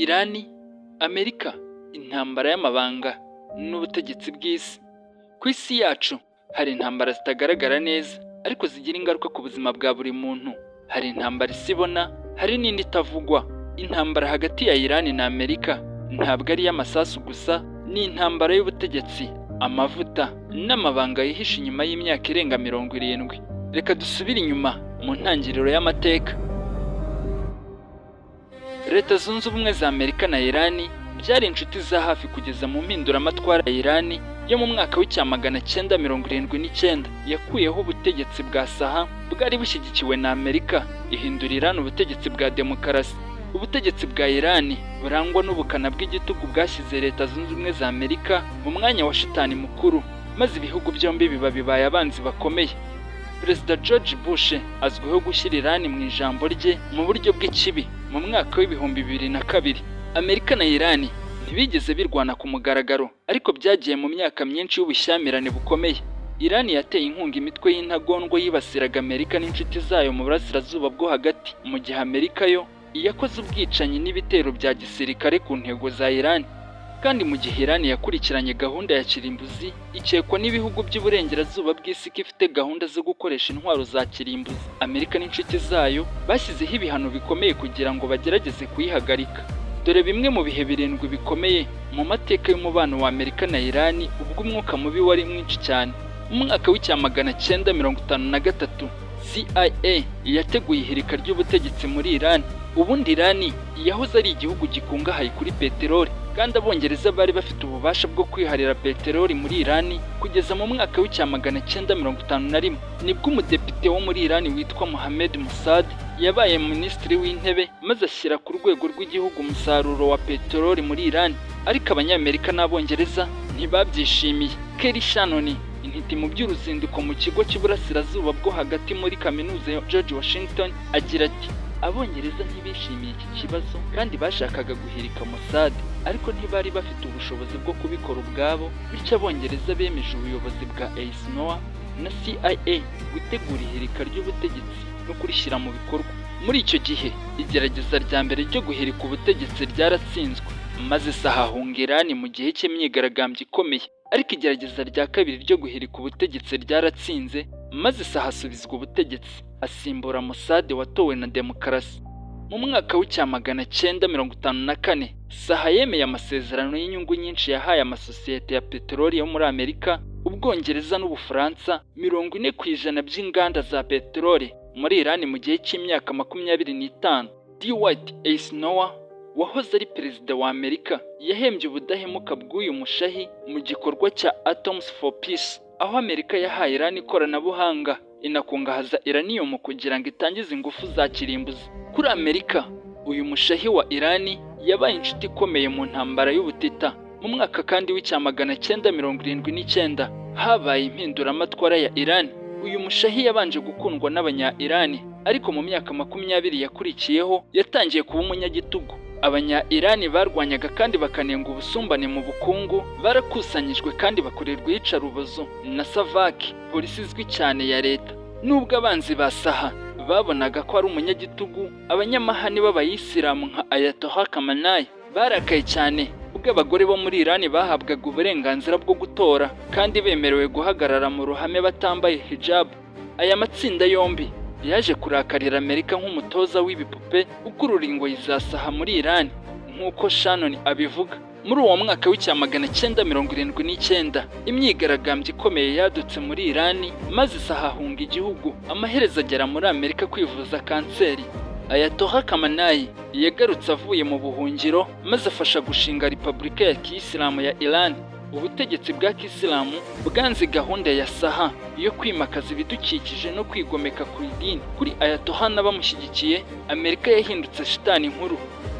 Irani, Amerika, intambara y'amabanga n'ubutegetsi bw'isi. Ku isi yacu hari intambara zitagaragara neza ariko zigira ingaruka ku buzima bwa buri muntu. Hari intambara isi ibona, hari n'indi itavugwa. Intambara hagati ya Irani na Amerika ntabwo ari iy'amasasu gusa, ni intambara y'ubutegetsi, amavuta n'amabanga yihishe inyuma y'imyaka irenga 70. Reka dusubire inyuma mu ntangiriro y'amateka. Leta Zunze Ubumwe za Amerika na Irani byari inshuti za hafi kugeza mu mpinduramatwara ya Irani yo mu mwaka wa 1979, yakuyeho ubutegetsi bwa Saha bwari bushyigikiwe na Amerika, ihindura Irani ubutegetsi bwa demokarasi. Ubutegetsi bwa Irani burangwa n'ubukana bw'igitugu bwashyize Leta Zunze Ubumwe za Amerika mu mwanya wa shitani mukuru, maze ibihugu byombi biba bibaye abanzi bakomeye. Perezida George Bush azwiho gushyira Irani mu ijambo rye mu buryo bw'ikibi mu mwaka wa 2002. Amerika na Irani ntibigeze birwana ku mugaragaro, ariko byagiye mu myaka myinshi y'ubushyamirane bukomeye. Irani yateye inkunga imitwe y'intagondwa yibasiraga Amerika n'inshuti zayo mu Burasirazuba bwo Hagati, mu gihe Amerika yo yakoze ubwicanyi n'ibitero bya gisirikare ku ntego za Irani. Kandi mu gihe Irani yakurikiranye gahunda ya kirimbuzi, ikekwa n'ibihugu by'Iburengerazuba bw'isi ko ifite gahunda zo gukoresha intwaro za kirimbuzi, Amerika n'inshuti zayo bashyizeho ibihano bikomeye kugira ngo bagerageze kuyihagarika. Dore bimwe mu bihe birindwi bikomeye mu mateka y'umubano wa Amerika na Irani ubwo umwuka mubi wari mwinshi cyane. Mu mwaka wa 1953, CIA yateguye ihirika ry'ubutegetsi muri Irani. Ubundi Irani yahoze ari igihugu gikungahaye kuri peteroli, kandi Abongereza bari bafite ububasha bwo kwiharira peteroli muri Irani kugeza mu mwaka wa 1951. Nibwo umudepite wo muri Irani witwa Mohamed Mossadegh yabaye minisitiri w'intebe, maze ashyira ku rwego rw'igihugu umusaruro wa peteroli muri Irani, ariko Abanyamerika n'Abongereza ntibabyishimiye. Kelly Shannon, intiti mu by'uruzinduko mu kigo cy'Iburasirazuba bwo Hagati muri Kaminuza ya George Washington, agira ati: "Abongereza ntibishimiye iki kibazo kandi bashakaga guhirika Mossadegh, ariko ntibari bafite ubushobozi bwo kubikora ubwabo. Bityo Abongereza bemeje ubuyobozi bwa Eisenhower na CIA gutegura ihirika ry'ubutegetsi no kurishyira mu bikorwa." Muri icyo gihe, igerageza rya mbere ryo guhirika ubutegetsi ryaratsinzwe, maze Saha ahunga Irani mu gihe cy'imyigaragambyo ikomeye. Ariko igerageza rya kabiri ryo guhirika ubutegetsi ryaratsinze, maze Saha asubizwa ubutegetsi, asimbura Mossadegh watowe na demokarasi. Mu mwaka wa 1954, Saha yemeye amasezerano y'inyungu nyinshi yahaye amasosiyete ya peteroli yo muri Amerika, Ubwongereza n'Ubufaransa 40% by'inganda za peteroli muri Irani mu gihe cy'imyaka 25. Dwight Eisenhower, wahoze ari perezida wa Amerika, yahembye ubudahemuka bw'uyu mushahi mu gikorwa cya Atoms for Peace, aho Amerika yahaye Irani ikoranabuhanga inakungahaza uranium kugira ngo itangize ingufu za kirimbuzi. Kuri Amerika, uyu mushahi wa Irani yabaye inshuti ikomeye mu ntambara y'ubutita. Mu mwaka kandi wa 1979 habaye impinduramatwara ya Irani. Uyu mushahi yabanje gukundwa n'abanya Irani, ariko mu myaka 20 yakurikiyeho yatangiye kuba umunyagitugu. Abanya Irani barwanyaga kandi bakanenga ubusumbane mu bukungu barakusanyijwe kandi bakorerwa iyicarubozo na Savak, polisi izwi cyane ya leta. Nubwo abanzi ba Saha babonaga ko ari umunyagitugu, abanyamahane b'Abayisilamu nka Ayatollah Khamenei barakaye cyane ubwo abagore bo muri Irani bahabwaga uburenganzira bwo gutora kandi bemerewe guhagarara mu ruhame batambaye hijab. Aya matsinda yombi yaje kurakarira Amerika nk'umutoza w'ibipupe ukurura ingoyi za Saha muri Irani, nk'uko Shannon abivuga. Muri uwo mwaka wa 1979, imyigaragambyo ikomeye yadutse muri Irani, maze Saha ahunga igihugu, amaherezo agera muri Amerika kwivuza kanseri. Ayatollah Khamenei yagarutse avuye mu buhungiro, maze afasha gushinga Repubulika ya Kiyisilamu ya Iran. Ubutegetsi bwa Kisilamu bwanze gahunda ya Saha yo kwimakaza ibidukikije no kwigomeka ku idini. Kuri Ayatollah n'abamushyigikiye, Amerika yahindutse shitani nkuru.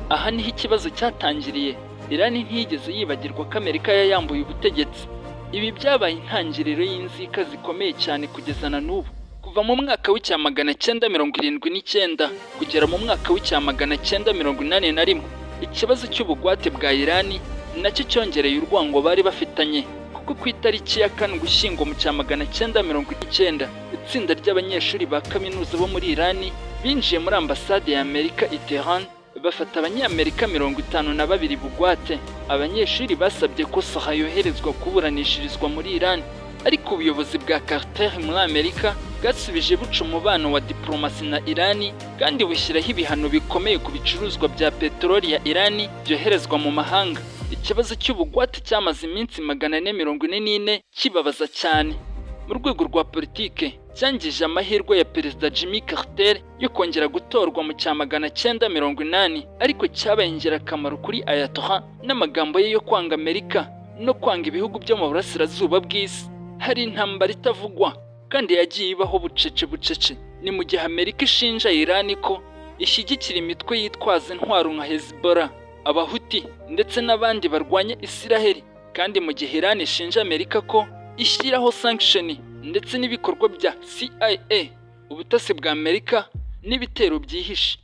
Aha niho ikibazo cyatangiriye. Irani ntiyigeze yibagirwa ko Amerika yayambuye ubutegetsi. Ibi byabaye intangiriro y'inzika zikomeye cyane kugeza na n'ubu. Kuva mu mwaka wa 1979 kugera mu mwaka wa 1981, ikibazo cy'ubugwate bwa Irani nacyo cyongereye urwango bari bafitanye, kuko ku itariki ya 4 Ugushyingo mu 1990, itsinda ry'abanyeshuri ba kaminuza bo muri Irani binjiye muri ambasade ya Amerika i Tehran, Bafata Abanyamerika 52 bugwate. Abanyeshuri basabye ko Saha yoherezwa kuburanishirizwa muri Iran, ariko ubuyobozi bwa Carter muri Amerika bwasubije buca umubano wa diplomasi na Irani, kandi bushyiraho ibihano bikomeye ku bicuruzwa bya peteroli ya Irani byoherezwa mu mahanga. Ikibazo cy'ubugwate cyamaze iminsi 444 kibabaza cyane. Mu rwego rwa politike, cyangije amahirwe ya Perezida Jimmy Carter yo kongera gutorwa mu cya 980, ariko cyabaye ingirakamaro kuri Ayatollah n'amagambo ye yo kwanga Amerika no kwanga ibihugu byo mu burasirazuba bw'isi. Hari intambara itavugwa kandi yagiye ibaho bucece bucece. Ni mu gihe Amerika ishinja Irani ko ishyigikira imitwe yitwaza intwaro nka Hezbollah, Abahuti ndetse n'abandi barwanya Isiraheli, kandi mu gihe Irani ishinja Amerika ko ishyiraho sanction ndetse n'ibikorwa bya CIA, ubutasi bwa Amerika, n'ibitero byihishe.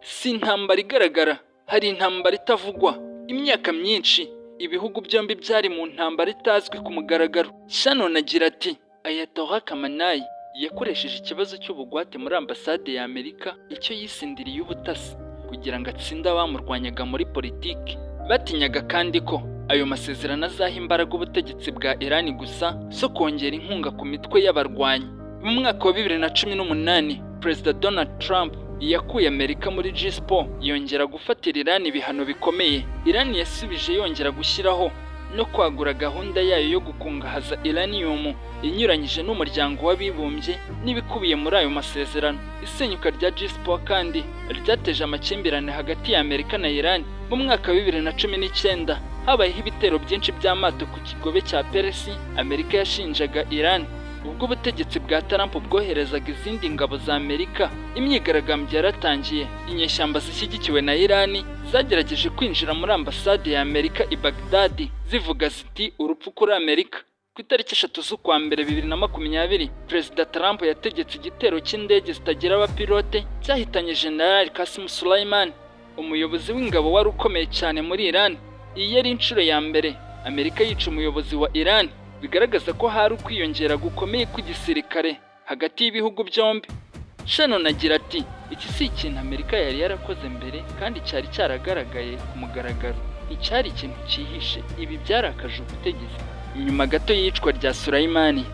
Si intambara igaragara, hari intambara itavugwa. Imyaka myinshi ibihugu byombi byari mu ntambara itazwi ku mugaragaro. Shannon agira ati: "Ayatollah Khamenei yakoresheje ikibazo cy'ubugwate muri ambasade ya Amerika, icyo yise indiri y'ubutasi, kugira ngo atsinde abamurwanyaga muri politiki." Batinyaga kandi ko ayo masezerano azaha imbaraga ubutegetsi bwa Iran gusa zo kongera inkunga ku mitwe y'abarwanyi. Mu mwaka wa 2018, Perezida Donald Trump yakuye Amerika muri G-Sport, yongera gufatira Iran ibihano bikomeye. Iran yasubije yongera gushyiraho no kwagura gahunda yayo yo gukungahaza uranium, inyuranyije n'Umuryango w'Abibumbye n'ibikubiye muri ayo masezerano. Isenyuka rya G-Sport kandi ryateje amakimbirane hagati ya Amerika na Iran. Mu mwaka wa 2019 habayeho ibitero byinshi by'amato ku kigobe cya Peresi. Amerika yashinjaga Iran. Ubwo ubutegetsi bwa Trump bwoherezaga izindi ngabo za Amerika, imyigaragambyo yaratangiye. Inyeshyamba zishyigikiwe na Iran zagerageje kwinjira muri ambasade ya Amerika i Baghdad, zivuga ziti: "Urupfu kuri Amerika." Ku itariki 3 z'ukwa mbere 2020, Perezida Trump yategetse igitero cy'indege zitagira abapilote cyahitanye General Qasem Soleimani, umuyobozi w'ingabo wari ukomeye cyane muri Iran. Iyi yari inshuro ya mbere Amerika yica umuyobozi wa Iran, bigaragaza ko hari ukwiyongera gukomeye kw'igisirikare hagati y'ibihugu byombi. Shannon agira ati: "Iki si ikintu Amerika yari yarakoze mbere, kandi cyari cyaragaragaye ku mugaragaro, nticyari ikintu cyihishe. Ibi byarakaje ubutegetsi." Nyuma gato y'iyicwa rya Soleimani,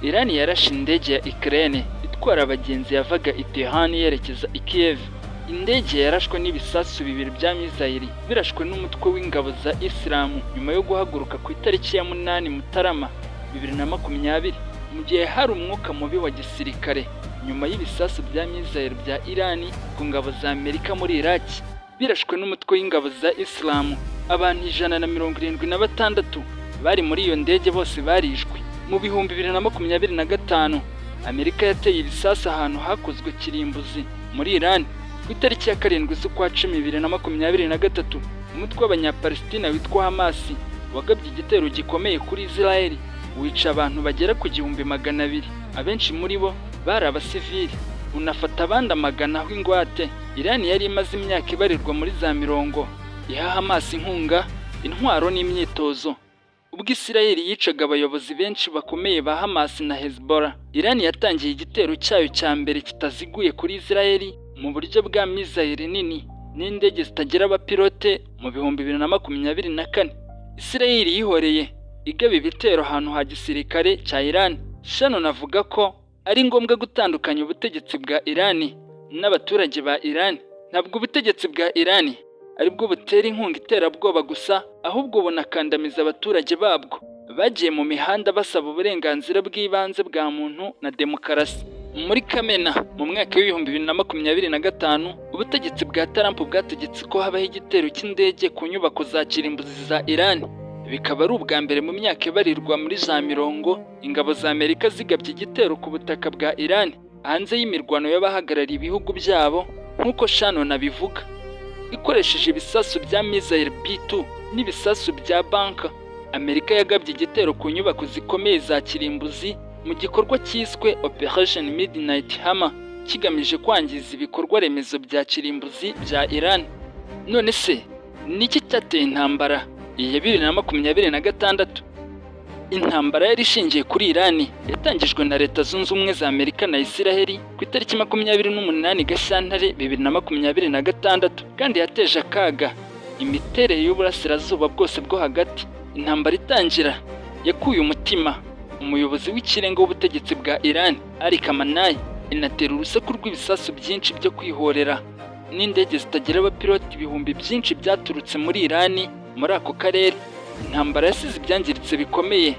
Iran yarashe indege ya Ukraine itwara abagenzi yavaga i Tehran yerekeza i Kiev. Indege yarashwe n'ibisasu bibiri bya mizayiri birashwe n'umutwe w'ingabo za Isilamu nyuma yo guhaguruka ku itariki ya 8 Mutarama 2020, mu gihe hari umwuka mubi wa gisirikare nyuma y'ibisasu bya mizayiri bya Irani ku ngabo za Amerika muri Iraki birashwe n'umutwe w'ingabo za Isilamu. Abantu 176 bari muri iyo ndege bose barishwe. Mu 2025, Amerika yateye ibisasu ahantu hakozwe kirimbuzi muri Iran. Ku itariki ya 7 z'ukwa cumi 2023, umutwe w'Abanyapalestina witwa Hamasi wagabye igitero gikomeye kuri Israel, wica abantu bagera ku 1200, abenshi muri bo bari abasivili, unafata abandi amagana aho ingwate. Iran yari imaze imyaka ibarirwa muri za mirongo iha Hamas inkunga, intwaro n'imyitozo. Ubwo Israel yicaga abayobozi benshi bakomeye ba Hamas na Hezbollah, Iran yatangiye igitero cyayo cya mbere kitaziguye kuri Israel mu buryo bwa mizayiri nini n'indege zitagira abapilote mu 2024. Israel yihoreye igaba ibitero ahantu ha gisirikare cya Iran. Shannon avuga ko ari ngombwa gutandukanya ubutegetsi bwa Iran n'abaturage ba Iran. Ntabwo ubutegetsi bwa Iran aribwo butera inkunga iterabwoba gusa, ahubwo bunakandamiza abaturage babwo bagiye mu mihanda basaba uburenganzira bw'ibanze bwa muntu na demokarasi. Muri Kamena mu mwaka wa 2025, ubutegetsi bwa Trump bwategetse ko habaho igitero cy'indege ku nyubako za kirimbuzi za Iran, bikaba ari ubwa mbere mu myaka ibarirwa muri za mirongo ingabo za Amerika zigabye igitero ku butaka bwa Iran hanze y'imirwano y'abahagarariye ibihugu byabo, nk'uko Shannon abivuga. Ikoresheje ibisasu bya missile B2 n'ibisasu bya bunker, Amerika yagabye igitero ku nyubako zikomeye za kirimbuzi mu gikorwa cyiswe Operation Midnight Hammer, kigamije kwangiza ibikorwa remezo bya kirimbuzi bya Iran. None se niki cyateye intambara ya 2026? Intambara yari ishingiye kuri Irani yatangijwe na Leta Zunze Ubumwe za Amerika na Isiraheli ku itariki 28 Gashyantare 2026, kandi yateje akaga imiterere y'uburasirazuba bwose bwo hagati. Intambara itangira yakuye umutima umuyobozi w'ikirenga w'ubutegetsi bwa Iran, Ali Khamenei, inatera urusaku rw'ibisasu byinshi byo kwihorera n'indege zitagira abapiloti ibihumbi byinshi byaturutse muri Irani muri ako karere. Intambara yasize ibyangiritse bikomeye.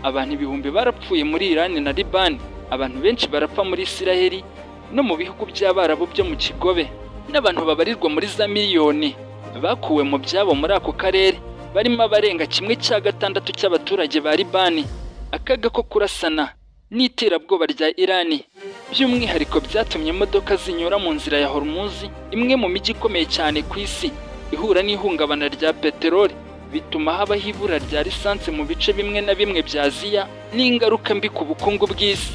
Abantu ibihumbi barapfuye muri Irani na Libani, abantu benshi barapfa muri Isiraheli no mu bihugu by'Abarabu byo mu Kigobe, n'abantu babarirwa muri za miliyoni bakuwe mu byabo muri ako karere, barimo abarenga 1/6 cy'abaturage ba Libani. Akaga ko kurasana n'iterabwoba rya Irani by'umwihariko byatumye imodoka zinyura mu nzira ya Hormuz, imwe mu mijyi ikomeye cyane ku isi, ihura n'ihungabana rya peteroli, bituma habaho ibura rya lisansi mu bice bimwe na bimwe bya Aziya n'ingaruka mbi ku bukungu bw'isi.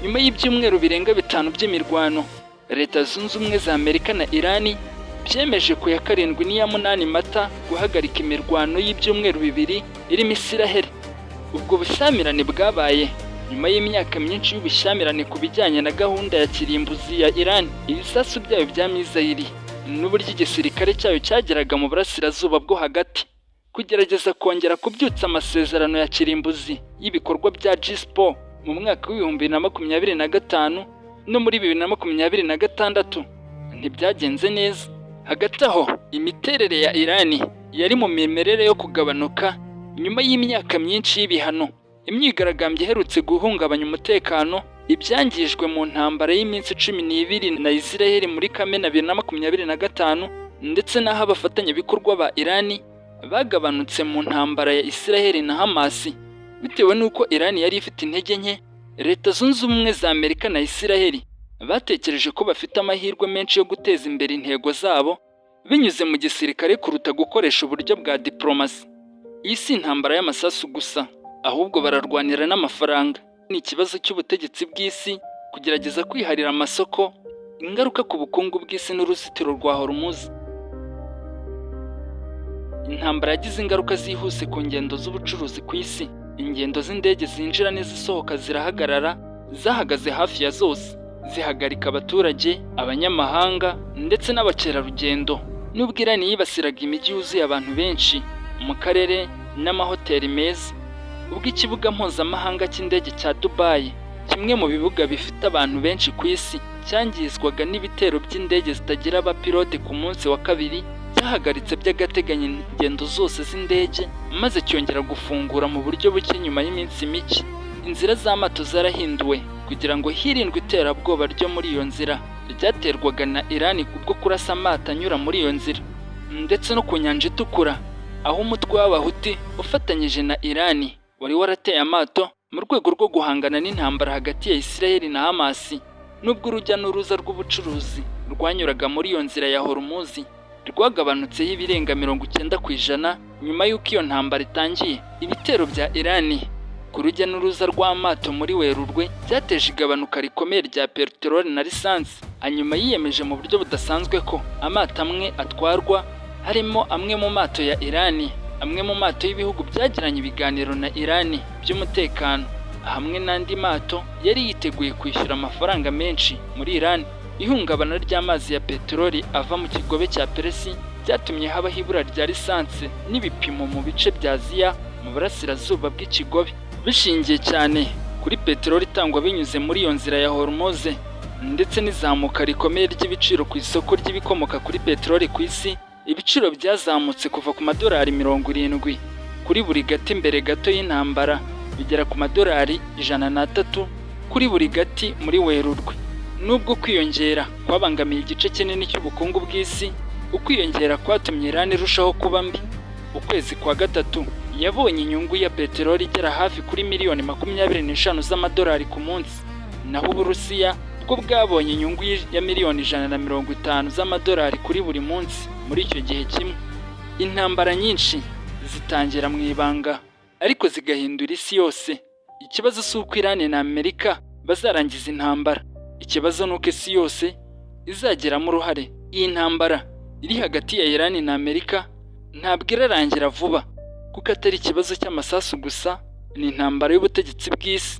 Nyuma y'ibyumweru birenga 5 by'imirwano, Leta Zunze Ubumwe za Amerika na Irani byemeje ku ya 7 n'iya 8 Mata guhagarika imirwano y'ibyumweru 2 irimo Isiraheli. Ubwo bushyamirane bwabaye nyuma y'imyaka myinshi y'ubushyamirane ku bijyanye na gahunda ya kirimbuzi ya Iran, ibisasu byayo bya mizayiri n'uburyo igisirikare cyayo cyageraga mu burasirazuba bwo hagati. Kugerageza kongera kubyutsa amasezerano ya kirimbuzi y'ibikorwa bya G-Sport mu mwaka wa 2025 no muri 2026 ntibyagenze neza. Hagati aho, imiterere ya Irani yari mu mimerere yo kugabanuka nyuma y'imyaka myinshi y'ibihano, imyigaragambyo iherutse guhungabanya umutekano, ibyangijwe mu ntambara y'iminsi 12 na Isiraheli muri Kamena 2025, ndetse n'aho abafatanyabikorwa ba Irani bagabanutse mu ntambara ya Isiraheli na Hamasi. Bitewe n'uko Irani yari ifite intege nke, Leta Zunze Ubumwe za Amerika na Isiraheli batekereje ko bafite amahirwe menshi yo guteza imbere intego zabo binyuze mu gisirikare kuruta gukoresha uburyo bwa diplomasi. Iyi si intambara y'amasasu gusa, ahubwo bararwanira n'amafaranga. Ni ikibazo cy'ubutegetsi bw'isi, kugerageza kwiharira amasoko, ingaruka ku bukungu bw'isi n'uruzitiro rwa Hormuz. Intambara yagize ingaruka zihuse ku ngendo z'ubucuruzi ku isi. Ingendo z'indege zinjira n'izisohoka zirahagarara, zahagaze hafi ya zose, zihagarika abaturage, abanyamahanga ndetse n'abakerarugendo. Nubwo Irani yibasiraga imijyi yuzuye abantu benshi mu karere n'amahoteli meza, ubwo ikibuga mpuzamahanga cy'indege cya Dubai, kimwe mu bibuga bifite abantu benshi ku isi, cyangizwaga n'ibitero by'indege zitagira abapilote ku munsi wa kabiri, cyahagaritse by'agateganyo ingendo zose z'indege, maze cyongera gufungura mu buryo buke nyuma y'iminsi mike. Inzira z'amato zarahinduwe kugira ngo hirindwe iterabwoba ryo muri iyo nzira ryaterwaga na Irani kubwo kurasa amato anyura muri iyo nzira, ndetse no ku nyanja Itukura, aho umutwe w'Abahuti ufatanyije na Irani wari warateye amato mu rwego rwo guhangana n'intambara hagati ya Isiraheli na Hamasi. Nubwo urujya n'uruza rw'ubucuruzi rwanyuraga muri iyo nzira ya Hormuz rwagabanutseho ibirenga 90% nyuma y'uko iyo ntambara itangiye, ibitero bya Irani ku rujya n'uruza rw'amato muri Werurwe byateje igabanuka rikomeye rya peteroli na lisansi. Hanyuma yiyemeje mu buryo budasanzwe ko amato amwe atwarwa, harimo amwe mu mato ya Irani, amwe mu mato y'ibihugu byagiranye ibiganiro na Irani by'umutekano, hamwe n'andi mato yari yiteguye kwishyura amafaranga menshi muri Irani. Ihungabana ry'amazi ya peteroli ava mu kigobe cya Peresi byatumye habaho ibura rya lisansi n'ibipimo mu bice bya Aziya mu burasirazuba bw'ikigobe, bishingiye cyane kuri peteroli itangwa binyuze muri iyo nzira ya Hormuz, ndetse n'izamuka rikomeye ry'ibiciro ku isoko ry'ibikomoka kuri peteroli ku isi. Ibiciro byazamutse kuva ku madolari 70 kuri buri gati mbere gato y'intambara bigera ku madolari 103 kuri buri gati muri Werurwe. Nubwo kwiyongera kwabangamiye igice kinini cy'ubukungu bw'isi, ukwiyongera kwatumye Iran irushaho kuba mbi. Ukwezi kwa gatatu yabonye inyungu ya peteroli igera hafi kuri miliyoni 25 z'amadolari ku munsi, naho Uburusiya bwo bwabonye inyungu ya miliyoni 150 z'amadolari kuri buri munsi muri icyo gihe kimwe. Intambara nyinshi zitangira mu ibanga ariko zigahindura isi yose. Ikibazo si uko Iran na Amerika bazarangiza intambara, ikibazo ni uko isi yose izagiramo uruhare. Iyi ntambara iri hagati ya Iran na Amerika ntabwo irarangira vuba, kuko atari ikibazo cy'amasasu gusa. Ni intambara y'ubutegetsi bw'isi.